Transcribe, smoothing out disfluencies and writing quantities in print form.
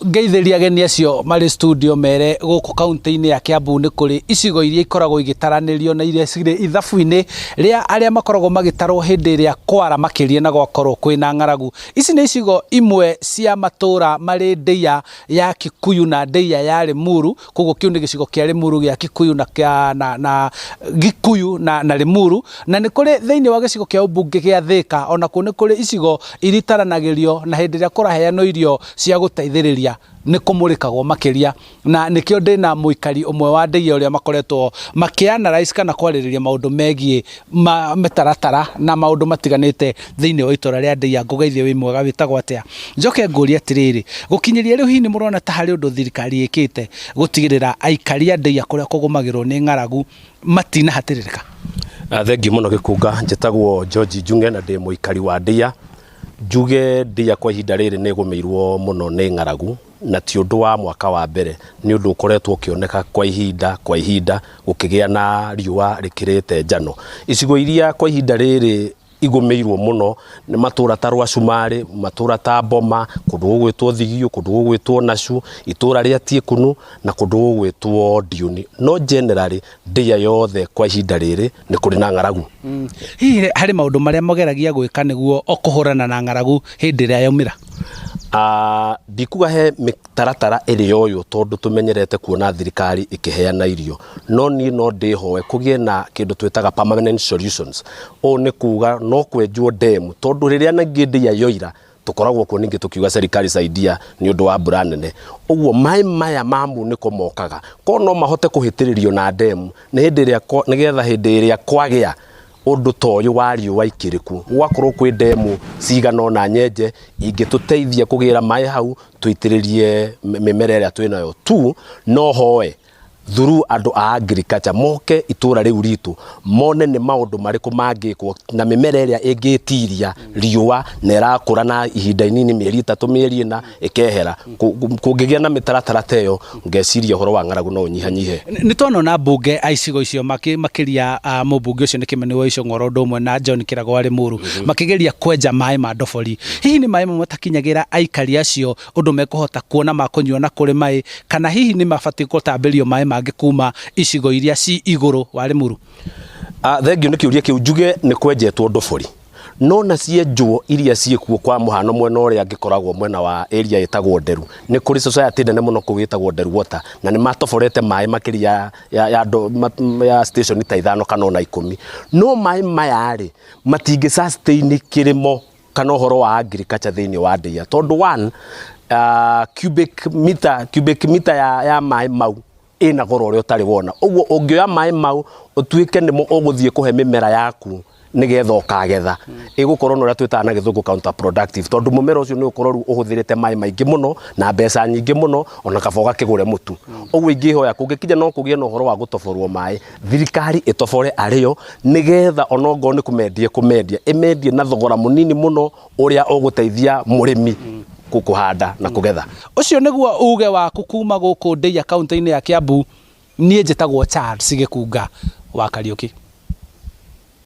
Ngeithĩria ageni acio marĩ studio mere gũkũ kaunti-inĩ ya Kiambu nĩ kũrĩ icigo iria ikoragwo igĩtaranĩrio na iria cirĩ ithabu-inĩ rĩa arĩa makoragwo magĩtarwo hĩndĩ ĩrĩa kwara makĩria na gwakorwo kwĩna ng'aragu. Ici nĩ icigo imwe cia matũra marĩ ndĩia ya Kikuyu na ndĩia ya Limuru, koguo kĩu nĩ gĩcigo kĩa Limuru gĩa Kikuyu na, kĩa, na, na Gikuyu na, na Limuru, na nĩ kũrĩ thĩinĩ wa gĩcigo kĩa ũmbunge gĩa Thika, onakuo nĩ kũrĩ icigo iria itaranagĩrio na hĩndĩ ĩrĩa kũraheanwo irio cia gũteithĩrĩria nĩ kũmũrĩkagwo makĩria, na nĩkĩo ndĩna mũikari ũmwe wa ndĩia ũrĩa makoretwo makĩ analyse kana kwarĩrĩria maũndũ megiĩ ma mĩtaratara na maũndũ matiganĩte thĩinĩ wa itũra rĩa ndĩia. Ngũgeithie wĩ mwega, wĩtagwo atĩa? Njoke ngũrie atĩrĩrĩ, gũkinyĩria rĩu hihi nĩ mũrona ta harĩ ũndũ thirikari ĩkĩte gũtigĩrĩra aikari a ndĩia kũrĩa kũgũmagĩrwo nĩ ng'aragu matinahatĩrĩrĩka? Thengiũ mũno Gĩkunga, njĩtagwo George Njung'e na ndĩ mũikari wa Ndĩa. Njuge Ndĩa kwa ihinda rĩrĩ nĩ ĩgũmĩirwo mũno nĩ ng'aragu na ti ũndũ wa mwaka wa mbere, nĩ ũndũ ũkoretwo ũkĩoneka kwa ihinda kwa ihinda gũkĩgĩa na riũa rĩkĩrĩte njano. Icigo iria kwa ihinda rĩrĩ igũmĩirwo mũno nĩ matũra ta Rwacumarĩ, matũra ta Boma, kũndũ gũgwĩtwo Thigio, kũndũ gũgwĩtwo Nacu, itũra rĩa Tiekunu na kũndũ gũgwĩtwo Ndiũni. No generally Ndĩa yothe kwa ihinda rĩrĩ nĩ kũrĩ na ng'aragu. Hihi harĩ maũndũ marĩa mũgeragia gwĩka nĩguo o kũhũrana na ng'aragu hĩndĩ ĩrĩa yaumĩra? Ndikuga he mĩtaratara ĩrĩ yoywo tondũ tũmenyerete kuona thirikari ĩkĩheana irio, no niĩ no ndĩhoe kũgĩe na kĩndũ twĩtaga permanent solutions. Ũũ nĩ kuga no kwenjwo ndemu tondũ rĩrĩa ningĩ ndĩa yoira tũkoragwo kuo ningĩ tũkiuga serikali saidia nĩ ũndũ wa mbura nene. Ũguo maĩ maya ma munĩko mokaga, korwo no mahote kũhĩtĩrĩrio na ndemu nĩ hĩndĩ ĩrĩa nĩgetha hĩndĩ ĩrĩa kwagĩa ũndũ ta ũyũ wa riũa ikĩrĩku, gũgakorwo kwĩ ndemu cigana ũna nyenje ingĩtũteithia kũgĩra maĩ hau tũitĩrĩrie mĩmera ĩrĩa twĩnayo. Tu no hoe through andũ a agriculture moke itũra rĩu ritũ mone nĩ maũndũ marĩkũ mangĩkwo na mĩmera ĩrĩa ĩngĩtiria riũa na ĩrakũra na ihinda inini mĩeri 3 mĩeri 4 ĩkehera. Kũngĩgĩa na mĩtaratara ta ĩyo ngeciria ũhoro wa ng'aragu no ũnyihanyihe. Nĩ twanona mbunge a icigo icio makĩria mũmbunge ũcio nĩ Kĩmani wa Ichung'wa oro ũndũ ũmwe na John Kĩrago wa Limuru makĩgeria kwenja maĩ ma ndobori. Hihi nĩ maĩ mamwe matakinyagĩra aikari acio ũndũ mekũhota kuona ma kũnyua na kũrĩ maĩ, kana hihi nĩ mabatiĩ gũtambĩrio maĩ mangĩ kuma icigo iria ci igũrũ wa Limuru? Thengiũ nĩ kĩũria kĩu, njuge nĩ kwenjetwo ndobori no na cienjwo iria ciĩkuo kwa mũhano mwena ũrĩa ngĩkoragwo mwena wa area ĩtagwo Nderu, nĩ kũrĩ society nene mũno kũu ĩtagwo Nderu Water na nĩ matoborete maĩ makĩria ya, ya, ya, ya station ta 5 kana ona 10, no maĩ maya rĩ matingĩ sustain kĩrĩmo kana ũhoro wa agriculture thĩinĩ wa Ndĩa tondũ one cubic meter ya maĩ mau ĩna goro ũrĩa ũtarĩ wona. Ũguo ũngĩoya maĩ mau ũtuĩke nĩmo ũgũthiĩ kũhe mĩmera yaku nĩgetha ũkagetha, ĩgũkorwo na ũrĩa twĩtaga na gĩthũngũ counterproductive tondũ mũmera ũcio nĩ ũgũkorwo rĩu ũhũthĩrĩte maĩ maingĩ mũno na mbeca nyingĩ mũno ona kaba ũgakĩgũre mũtu. Ũguo ingĩhoya kũngĩkinya no kũgĩe na ũhoro wa gũtoborwo maĩ, thirikari ĩtobore arĩo nĩgetha onokorwo nĩ kũmendia kũmendia, ĩmendie na thogora mũnini mũno ũrĩa ũgũteithia mũrĩmi kũhanda na kũgetha. Ũcio nĩguo uge waku kuma gũkũ Ndeiya kaunti-inĩ ya Kiambu. Niĩ njĩtagwo Charles Gĩkunga wa Kariũki.